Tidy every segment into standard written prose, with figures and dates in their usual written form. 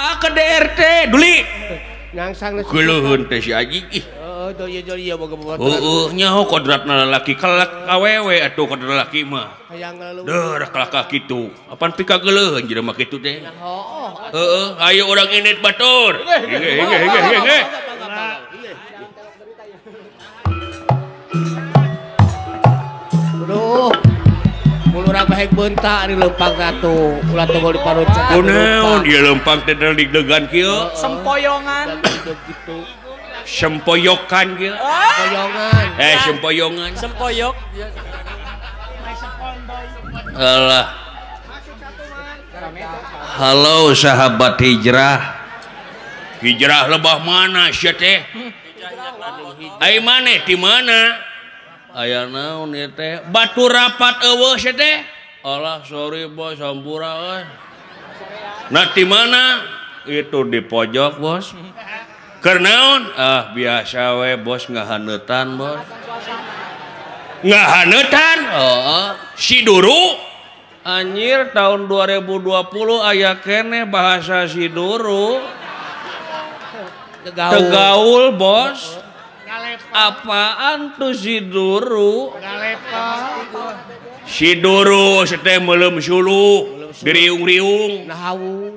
Ah ke DRT duli. Nyangsang geuleuheun teh si Aji ih. Heeh, doli-doli ya boga babaturan. Heeh, nyaho kodratna lalaki kalak awewe atuh kodrat lalaki mah. Hayang ngaleuweung. Deuh kalakah kitu. Apan pika geuleuheun jelema kitu teh. Nyaho. Heeh, ayo urang indit batur. Hege hege hege hege. Aduh. Urang bahek beunta di leumpang ratu ulah tunggu di parut cetak. Kunaon ieu leumpang teh deg-degan kieu? Sempoyongan. Gitu. Sempoyokan kieu. Sempoyongan. Sempoyongan. Sempoyok. Alah. Halo sahabat hijrah. Hijrah lebah mana sia teh? Ai maneh di mana? Aya naon ieu teh? Batu rapat eueuh sia teh. Alah sorry bos hampura euy. Nah di mana? Itu di pojok bos. Keur naon? Ah biasa we bos ngahaneutan bos. Ngahaneutan? Heeh. Si Duru anjir tahun 2020 aya keneh bahasa si Duru. Tegaul bos. Apaan tuh si Duru? Si Duru seteh meuleum suluh, diriung-riung.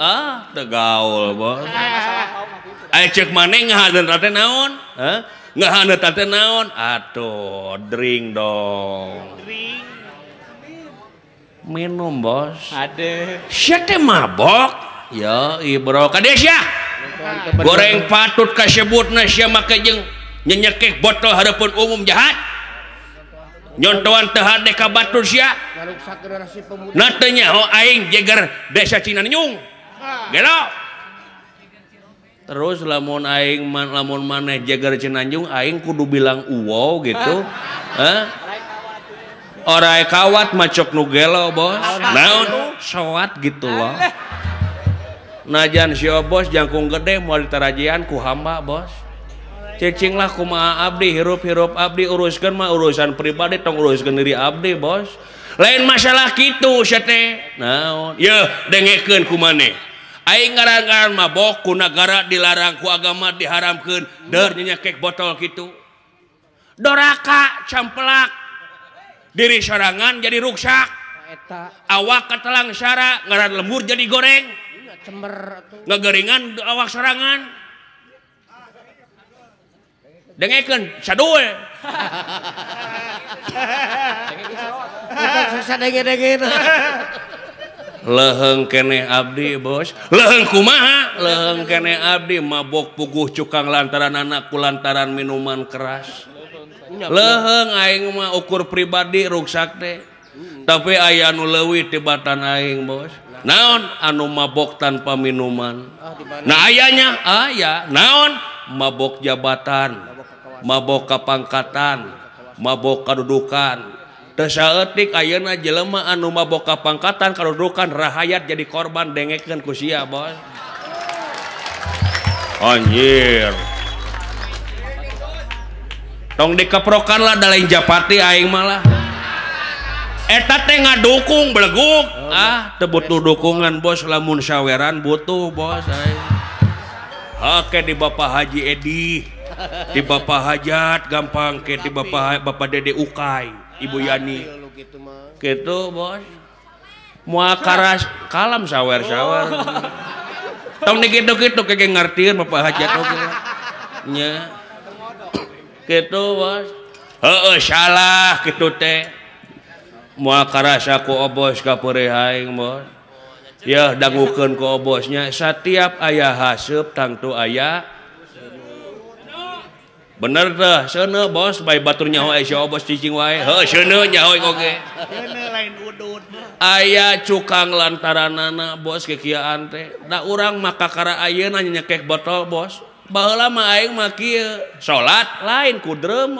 Ah, tegaul bos. Aya ceuk maneh ngahaneut teh naon? Hah? Ngahaneut teh naon? Atuh, drink dong. Minum bos. Ade. Sia teh mabok. Ya, ibro ka dieu sia. Goreng patut kasebutna sia make jeung nyenyekek botol harapan umum jahat nyontoan teu hade ka batur sia na teu nyaho aing jeger desa Cinanyung gelo terus lamun aing lamun maneh jeger Cinanjung aing kudu bilang uwow gitu. Hah? Orai kawat macok nu gelo bos naon soat gitu loh. Najan si bos jangkung gede moal ditarajian ku hamba bos. Cicing lah kumaha abdi hirup-hirup abdi uruskeun mah urusan pribadi tong uruskeun diri abdi bos. Lain masalah kitu sia teh. Naon? Yeuh dengekeun ku maneh. Aing ngaran-ngaran mabok ku nagara dilarang ku agama diharamkeun deur nyekek botol kitu. Doraka campelak. Diri sorangan jadi ruksak. Awak katelang sara ngaran lembur jadi goreng. Cemer atuh. Ngageringan awak sorangan. Dengekeun sadul. Susah denge-dengeun. Leuheung keneh abdi bos. Leuheung kumaha? Leuheung keneh abdi mabok puguh cukang lantaran anak ku lantaran minuman keras. Leuheung aing mah ukur pribadi ruksak teh. Tapi aya anu leuwih tibatan aing bos. Naon anu mabok tanpa minuman? Nah ayanya aya naon? Mabok jabatan, mabok kapangkatan, mabok kadudukan. Teu saeutik ayeuna jelema anu mabok kapangkatan kadudukan rahayat jadi korban dengekeun ku sia bos. Anjir. Tong dikeprokan lah da lain japati aing malah. Eta teh ngadukung beleguk. Ah, teu butuh dukungan bos lamun saweran butuh bos aing. Oke di Bapak Haji Edi, di Bapak Hajat gampang ke di Bapak Dede Ukay, Ibu Yani. Gitu bos. Moal karas kalam sawer-sawer. Tong dikitu-kitu keke ngartieun Bapak Hajat oge. Nya. Gitu bos. Heueuh salah kitu teh. Moal karasa ku obos ka peurih aing bos. Ya dangukeun ku obosnya setiap aya haseup tangtu aya bener teh seuneu bos bae batur nyaho aya si obos cicing wae heuh seuneu nyaho oge seuneu lain udud aya cukang lantaranana bos kikiaan teh da urang mah kakara ayeuna nyekek botol bos baheula mah aing mah kieu salat lain ku drum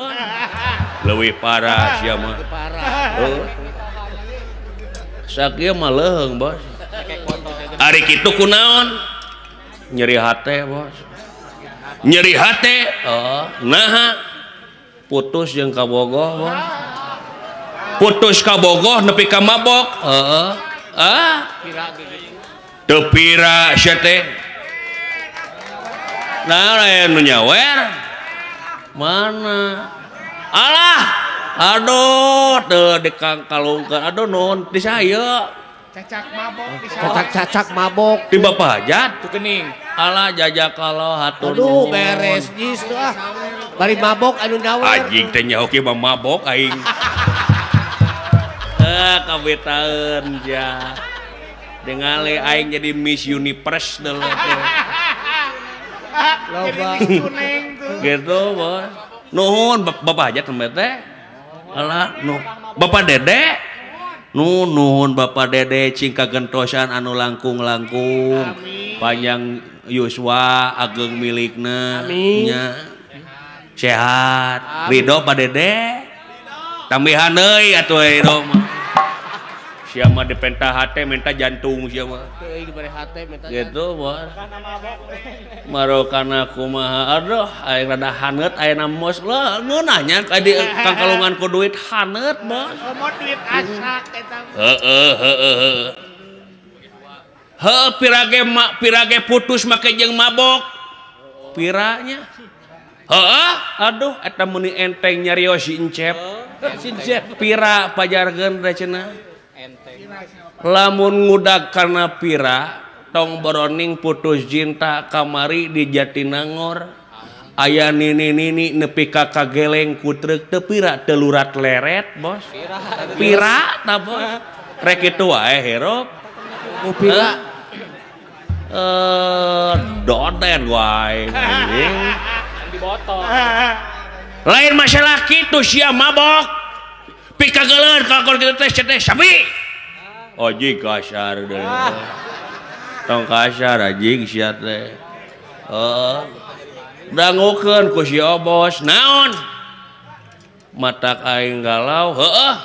leuwih parah sia mah heuh sakieu mah leuheung bos. Ari kitu kunaon? Nyeri hate bos. Nyeri hate? Oh, naha putus jeung kabogoh bos. Putus kabogoh nepi ka mabok. Heeh. Ah. Teu pira sia teh. Nah aya nu nyawer. Mana? Alah. Aduh, teu dikangkalungkeun. Aduh nuhun di saya. Cacak mabok di sawah. Cacak-cacak mabok. Di Bapak Hajat tuh kening. Alah jajakalo hatur. Aduh beres jis tuh ah. Bari mabok anu nyawer. Anjing teh nyaho kieu mah mabok aing. Kabetaeun ja. Dengali aing jadi Miss Universe deuleu teh. Loba. Gitu, Bos. Nuhun Bapak Hajat tembe teh. Alah, nu Bapak Dede. Nu nuhun Bapak Dede cing kagentosan anu langkung-langkung. Panjang yuswa ageng milikna nya. Sehat. Ridho Pak Dede. Tambihan deui atuh ridho mah. Sia mah dipenta hate minta jantung sia mah. Teuing dibere hate minta. Gitu, Bos. Marokana kumaha aduh aing rada haneut ayeuna mos lah ngeunah nya ka di kangkalungan ku duit haneut, Bos. Komo duit asak eta. Heeh heeh. Heuh pirage pirage putus make jeung mabok. Piranya. Heeh, aduh eta meuni enteng nyarios si Encep. Si Encep. Pira pajarkeun teh cenah. Lamun ngudag karena pira tong boroning putus cinta kamari di Jatinangor aya nini-nini nepi ka kageleng ku truk teu pira teu lurat leret bos pira ta bos rek kitu wae hirup ku pira doden wae anjing dibotol lain masalah kitu sia mabok pikageuleun kalakon kitu teh teh sapi anjing kasar deh. Tong kasar anjing sia teh. Heeh. Dangukeun ku si Obos naon? Matak aing galau, heueuh.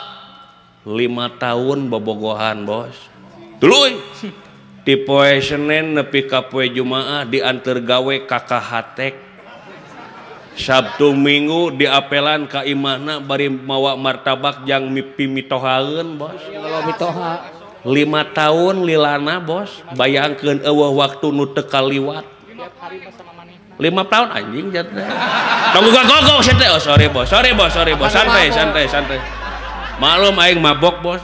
5 tahun bobogohan, Bos. Tuluy. Ti poe Senen nepi ka poe Jumaah dianteur gawe ka Kahatek. Sabtu Minggu diapelan ka imahna bari mawa martabak jang mipi mitohaeun, Bos. Kalau mitoha 5 tahun lilana bos bayangkeun eueuh waktu nu teu kaliwat 5 tahun anjing jatuh tong gogok sia teh. Oh sorry bos, sorry bos, sorry bos, santai santai santai maklum aing mabok bos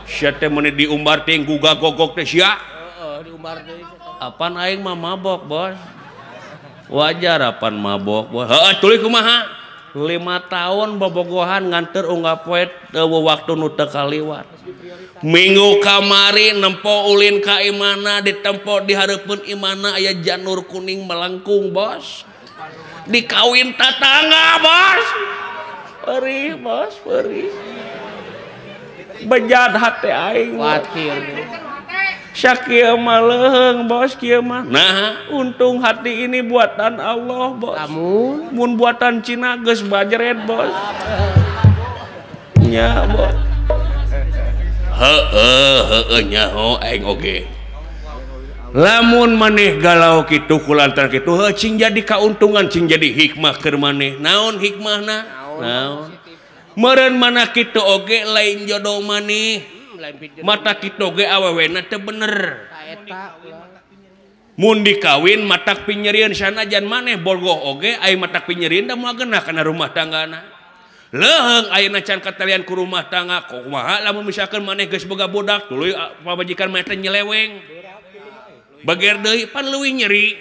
sia teh meuni diumbar teh guga gogok teh sia. Heeh diumbar deui apan aing mah mabok bos wajar apan mabok bos. Heeh tuluy kumaha 5 tahun bobogohan nganteur unggal poe eueuh waktu nu teu kaliwat. Minggu kamari nempo ulin ka imana ditempo di hareupeun imana aya janur kuning melengkung bos. Dikawin tatangga bos. Perih bos, perih. Bejat hate aing. Kuatir. Sakieu mah leuheung bos kieu mah. Nah, untung hati ini buatan Allah bos. Lamun mun buatan Cina geus bajret bos. Nya bos. Heeh heeh nyaho aing oge. Lamun maneh galau kitu kulantaran kitu heuh cing jadi kauntungan cing jadi hikmah keur maneh. Naon hikmahna? Naon? Meureun mana kitu oge lain jodoh maneh. Mata kitu oge awewena teu bener. Mun dikawin matak pinyerieun sanajan maneh bogoh oge aing matak pinyerieun da moal genah kana rumah tanggana. Leuheung ayeuna can katalian ku rumah tangga kumaha lamun misalkan maneh geus boga budak tuluy pamajikan maneh teh nyeleweng. Bager deui pan leuwih nyeri.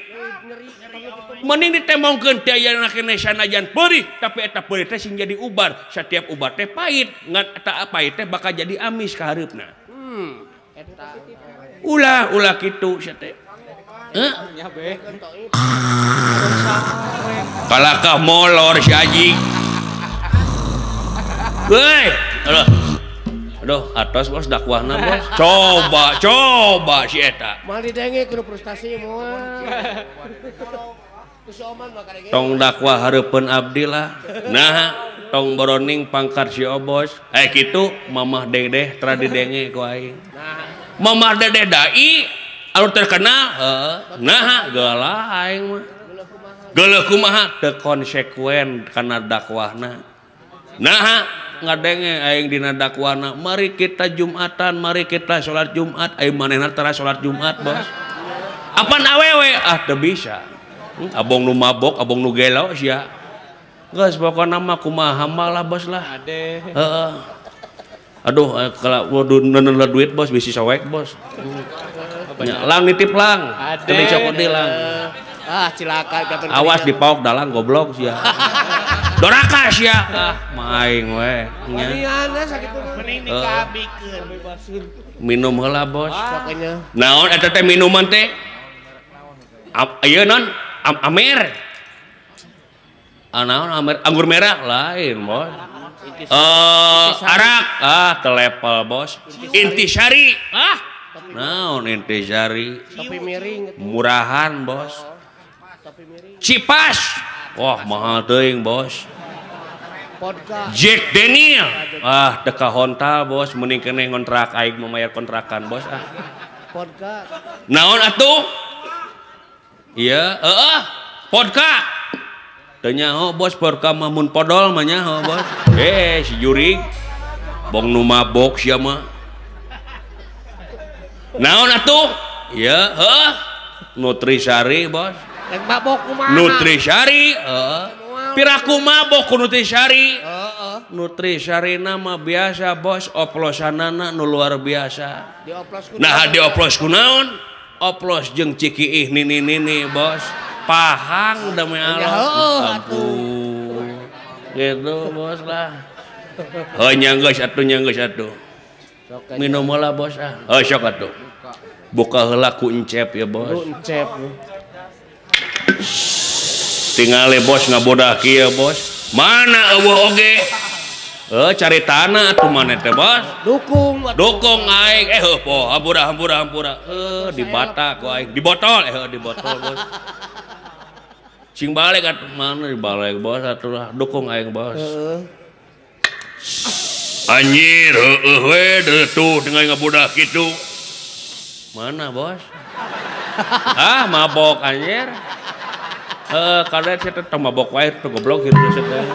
Mending ditemongkeun teh ayeuna keneh sanajan peurih tapi eta peurih teh sing jadi ubar. Satiap ubar teh pahit ngan eta pahit teh bakal jadi amis ka hareupna. Eta. Ulah ulah kitu sia teh. Heuh. Kalakah molor si anjing. Woi, aduh. Aduh, atas bos dakwahna bos. Coba, coba si eta. Moal didenge kudu frustasi moal. Tong dakwah hareupeun abdi lah. Nah, tong boroning pangkat si Obos. Eh kitu mamah dedeh tara didenge ku aing. Mamah dedeh dai anu terkenal, heuh. Nah, gelah aing mah. Geuleuh kumaha teu konsekuen kana dakwahna. Nah, ngadenge aing dina dakwana, mari kita Jumatan, mari kita salat Jumat, aing manehna tara salat Jumat, Bos. Apan awewe? Ah, teu bisa. Abong nu mabok, abong nu gelo sia. Geus pokona mah kumaha mah lah bos lah. Ade. Heeh. Aduh kalau waduh neuneuh duit bos bisi soek bos. Nya lang nitip lang. Ade. Teu dicokot deui lang. Ah cilaka gatur. Awas dipaok dalang goblok sia. Doraka sia. Ah maing we. Nya. Wanian sakitu. Mending dikabikeun. Minum heula bos. Pokoknya Naon eta teh minuman teh? Ieu non Amer. Naon Amer anggur merah lain bos. Arak ah telepel bos. Intisari ah naon Intisari topi miring murahan bos. Topi miring. Cipas wah mahal teuing bos. Vodka. Jack Daniel ah teu kahontal bos mending keneh ngontrak aing memayar kontrakan bos ah. Vodka. Naon atuh? Iya, heeh. Vodka. Teu nyaho bos vodka mah mun podol mah nyaho bos. Si jurig bong nu mabok sia mah. Naon atuh? Iya, heeh. Nutrisari bos. Rek mabok kumaha? Nutrisari, heeh. Piraku mabok ku Nutrisari. Heeh. Nutrisarina mah biasa bos, oplosanana nu luar biasa. Dioplos ku. Nah, dioplos ku naon? Oplos jeung cikiih nini-nini bos. Pahang demi Allah. Ampun. Gitu bos lah. Heuh nya geus atuh nya geus atuh. Minum heula bos ah. Heuh sok atuh. Buka heula ku encep ya bos. Ku encep. Tingali bos ngabodah kieu bos. Mana eueuh oge? Cari tanah atuh maneh teh bos. Dukung atuh. Dukung aing. Heuh poh hampura hampura hampura. Di bata ku aing. Di botol di botol bos. Cing balik atuh mana di balik bos atuh lah dukung aing bos. Anjir heueuh we tuh dengan ngabodah kitu. Mana bos? Ah mabok anjir. Kada saya teh mabok wae teh goblok kitu teh.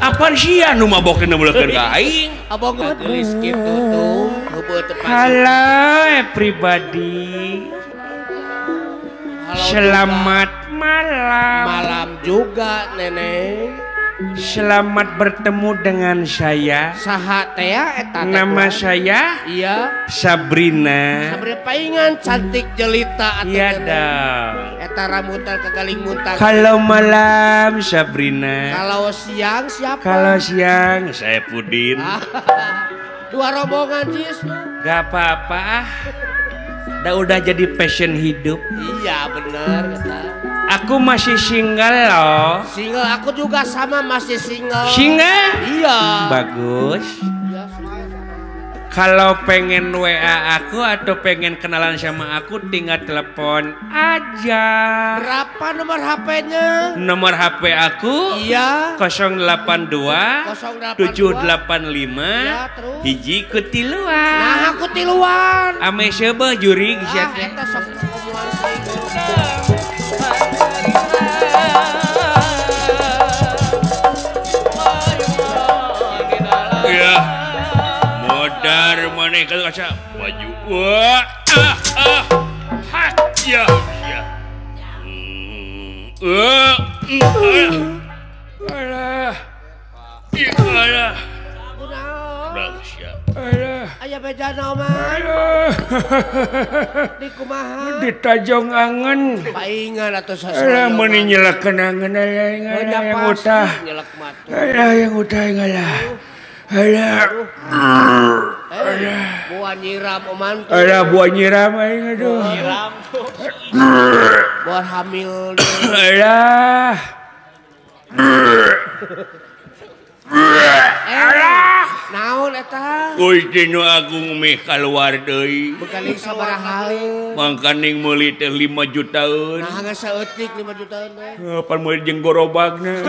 Apaan sia nu mabok teh neuleukeun ka aing? Abong geulis kitu tuh heubeut teu. Halo everybody. Selamat malam. Malam juga nenek. Selamat bertemu dengan saya. Saha teh eta? Nama saya? Iya. Sabrina. Sabrina paingan cantik jelita atuh. Iya dong. Eta rambutan kagaling muntang. Kalau malam Sabrina. Kalau siang siapa? Kalau siang saya Pudin. Dua rombongan cis. Gak apa-apa ah. Udah jadi passion hidup. Iya benar kata. Aku masih single loh. Single, aku juga sama masih single. Single? Iya. Bagus. Iya, Kalau pengen WA aku atau pengen kenalan sama aku tinggal telepon aja. Berapa nomor HP-nya? Nomor HP aku? Iya. 082 785 ya, terus? 1 kutiluan. Nah, aku tiluan. Ame seubeuh jurig sia teh. Eta sok omongan Ya. Modar maneh ka kaca baju. Wah, ah, ah. Ha, ya, ya. Alah. Alah. Alah. Aya bejana oman. Di kumaha? Ditajong angen. Paingan atuh sasana. Alah meuni nyelekeun angen yang utah. Alah yang utah alah. Alah. Alah. Buah nyiram oman. Alah buah nyiram aing aduh. Nyiram tuh. Buah hamil. Alah. Alah. Naon eta? Gusti nu agung meh kaluar deui. Bekaling sabaraha? Mangkaning meuli teh 5 jutaan. Nah geus saeutik 5 jutaan teh. Pan meuli jeung gorobagna.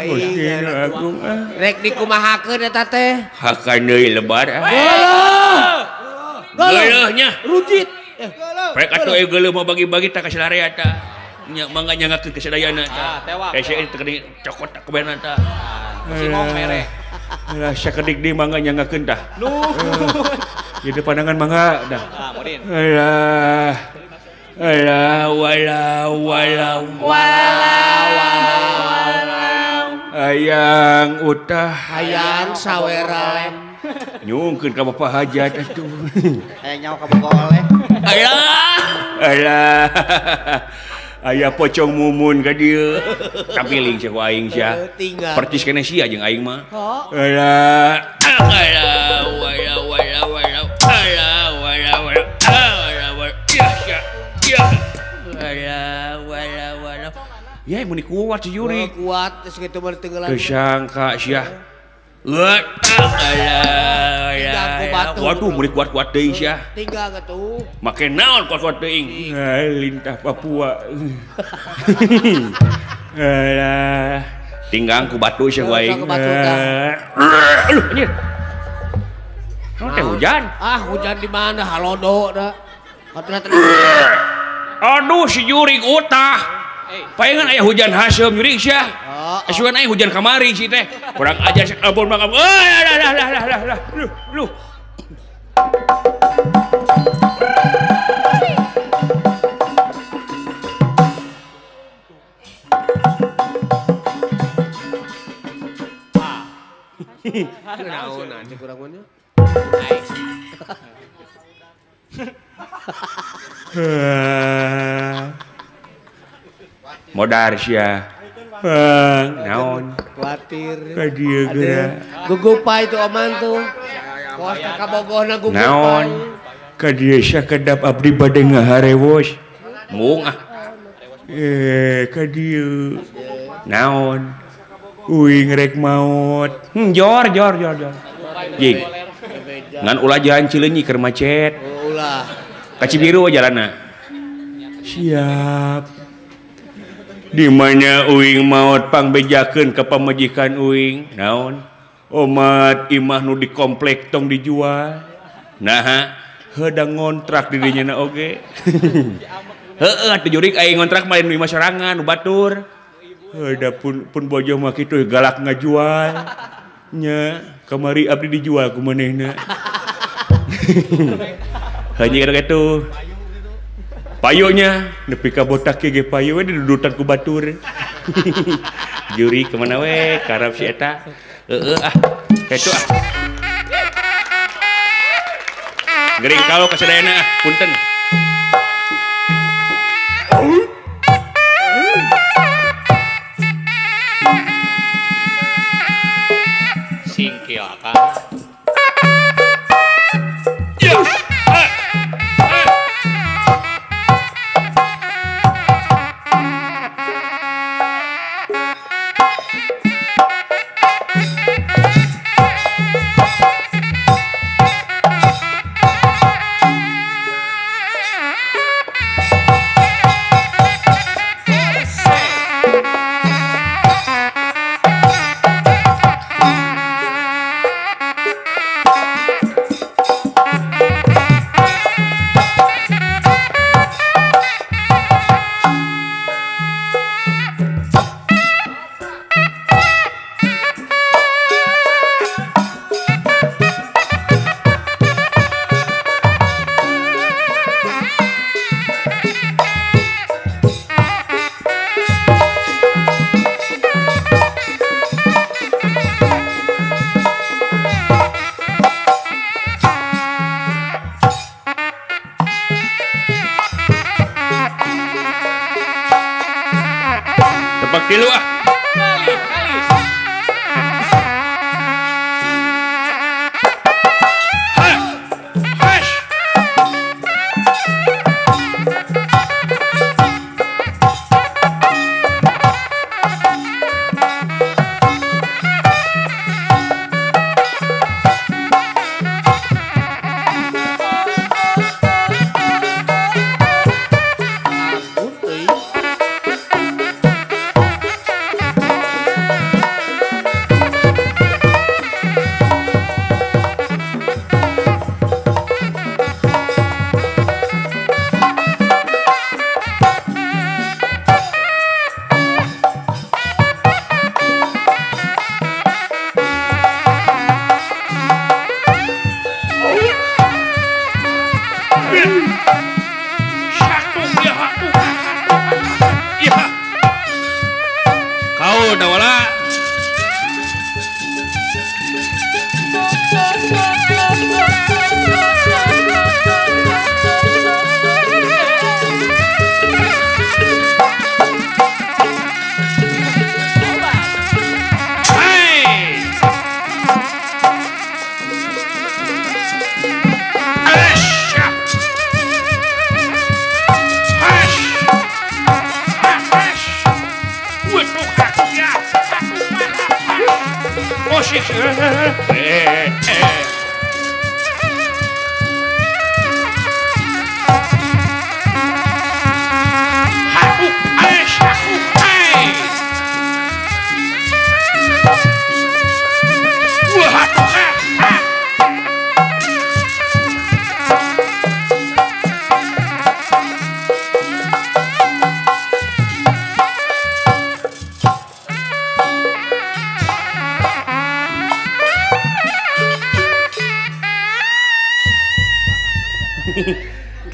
Gusti nu agung. Rek dikumahakeun eta teh? Hakan deui lebar ah. Geuleuh. Geuleuh nya. Rujit. Rek atuh geuleuh mah bagi-bagi tah ka salarea tah. Nya mangga nyangakeun ka sadayana tah. Hese teh cokot tak kabehna tah. Si mau mere. Alah sakedik deui mangga nyangakeun tah. Nuhun. Ieu pandangan mangga dah. Ah, murin. Alah. Alah walau walau walau hayang utah hayang saweran nyungkeun ka bapak hajat atuh hayang nyawa ka bogo oleh alah alah aya pocong mumun ka dieu kapiling sia ku aing sia percis keneh sia jeung aing mah alah alah walau walau walau alah walau walau alah ya ya ya alah walau walau ya mun kuat si jurig kuat geus kitu mah tenggelam teu sangka sia waduh mun kuat-kuat teuing sia tinggal atuh make naon kuat-kuat teuing lintah Papua alah tinggang ku batu sia wae aduh anjir naon teh hujan ah hujan di mana halodo da aduh si jurig utah palingan aya hujan haseum jurig sia asuan aing hujan kamari sih teh kurang ajar ampun bang lah lah lah lah lah luh luh naon anjing kurang mah nya modar sia naon kuatir ka dieu geura gugupa itu oman tuh kos ka kabogohna gugupa naon ka dieu sakedap abdi bade ngaharewos mung ah ka dieu naon uing rek maot jor jor jor jor jing ngan ulah jalan Cileunyi keur macet ulah ka Cibiru jalanna siap di mana uing maot pangbejakeun ka pamajikan uing naon omat imah nu di komplek tong dijual naha heudang ngontrak di dinya na oge heueuh atuh jurig aing ngontrak mah nu imah sorangan nu batur heuda pun bojo mah kitu galak ngajual nya kamari abdi dijual ku manehna heuh kitu payunya nepi ka botak ge payu we didudutan ku batur juri kemana we karep si eta heueuh ah kitu ah gering kalau ka sadayana ah punten singkil akang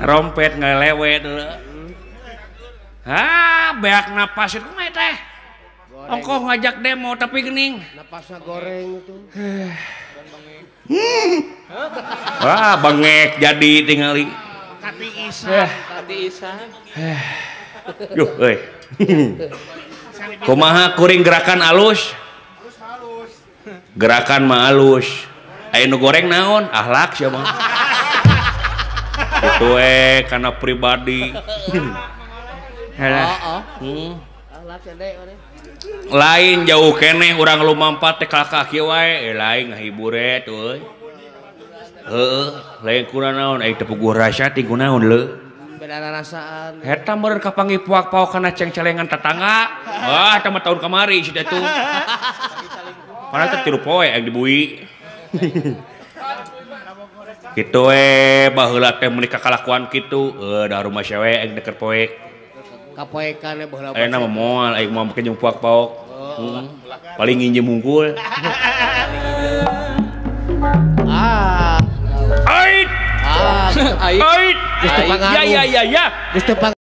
Trompet ngalewet ha beak napas itu mah teh ongkoh ngajak demo tapi gening napasna goreng itu. Wah bengek jadi tingali kati isan yuh euy kumaha kuring gerakan alus gerakan mah alus aya nu goreng naon akhlak sia mah itu karena pribadi. Lain jauh keneh urang lumampat teh kalakah kieu wae lain ngahibur euy. Heeh, lain kurang naon aing teu puguh rasa ti kunaon leu. Beda rasaan. Eta meureun kapanggih puak-paok kana ceng-celengan tetangga. Wah, eta mah tahun kamari si teh tuh. Padahal teh 3 poe aing dibui. Gitu baheula teh meuni kakalakuan kitu da rumah sewe aing deker poek kapoekan baheula ayeuna mah moal aing moal make jeung puak-paok paling nginjem hungkul ait ait ya ya ya ya.